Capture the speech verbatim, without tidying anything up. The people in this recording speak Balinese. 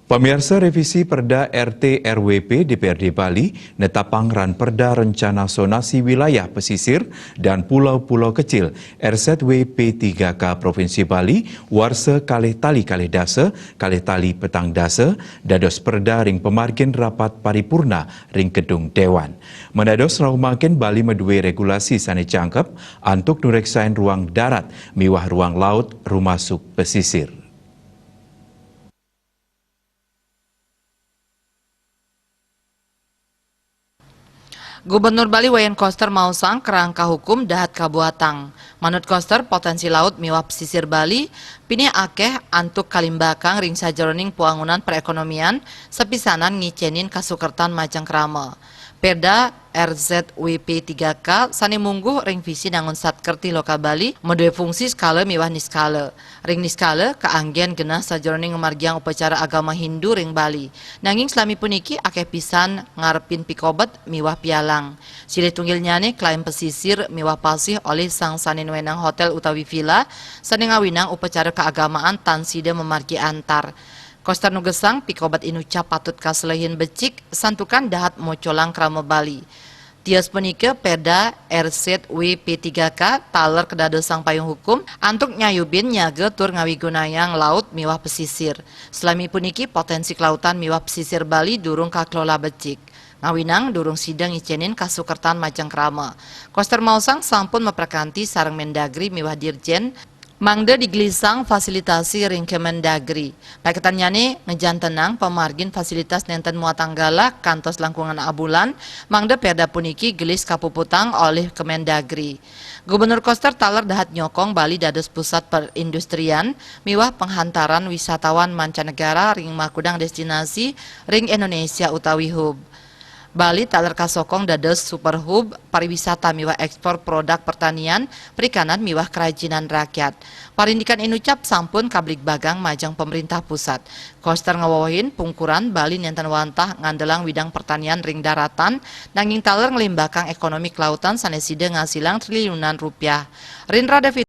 Pemirsa, revisi Perda R T R W P D P R D Bali netapang ran Perda Rencana Zonasi Wilayah Pesisir dan Pulau-Pulau Kecil, R Z W P tiga K, Provinsi Bali, warsa kalih tali kalih dasa, kalih tali petang dasa, dados perda ring pamargin rapat paripurna ring Gedung Dewan. Mendados rauh mangkin Bali madué regulasi sané jangkep antuk nureksain ruang darat miwah ruang laut rumasuk pesisir. Gubernur Bali Wayan Koster maosang kerangka hukum dahat kabuatang. Manut Koster, potensi laut miwah pesisir Bali pinih akeh antuk kalimbakang ring sajeroning puangunan perekonomian, sapisanan ngicenin kasukertan majeng krama. Perda R Z W P tiga K sané mungguh ring visi nangun Satker Tiloka Bali madué fungsi skala miwah niskala. Ring niskala, kaanggén genah sajeroning ngamargiang upacara agama Hindu ring Bali. Nanging salami puniki akeh pisan ngarepin pikobet miwah pialang. Silih tunggilnyané klaim pesisir miwah pasih olih sang sané nuénang hotel utawi vila sané ngawinang upacara kaagamaan tan sida mamargi antar. Koster nugesang pikobet inucap patut kaselehin becik santukan dahat mocolang krama Bali. Tios punika, Perda R Z W P tiga K taler kadadosang payung hukum antuk nyayubin, nyaga tur ngawigunayang laut miwah pesisir. Salami puniki potensi kelautan miwah pesisir Bali durung kakelola becik. Ngawinang durung sida ngicenin kasukertan majeng krama. Koster maosang sampun maprakanti sareng Mendagri miwah Dirjen mangda digelisang fasilitasi ring Kemendagri. Paiketannyane ngajantenang pamargin fasilitas nenten muatang galak kantos langkungan abulan, mangda perda puniki gelis kapuputang olih Kemendagri. Gubernur Koster taler dahat nyokong Bali dados pusat perindustrian miwah penghantaran wisatawan mancanegara ring makudang destinasi ring Indonesia utawi hub. Bali taler kasokong dados super hub pariwisata miwah ekspor produk pertanian, perikanan miwah kerajinan rakyat. Parindikan inucap sampun kabligbagang majeng pemerintah pusat. Koster ngawewehin pungkuran Bali nenten wantah ngandelang widang pertanian ring daratan, nanging taler nglimbakang ekonomi kelautan sane sida ngasilang triliunan rupiah. Rindra Devi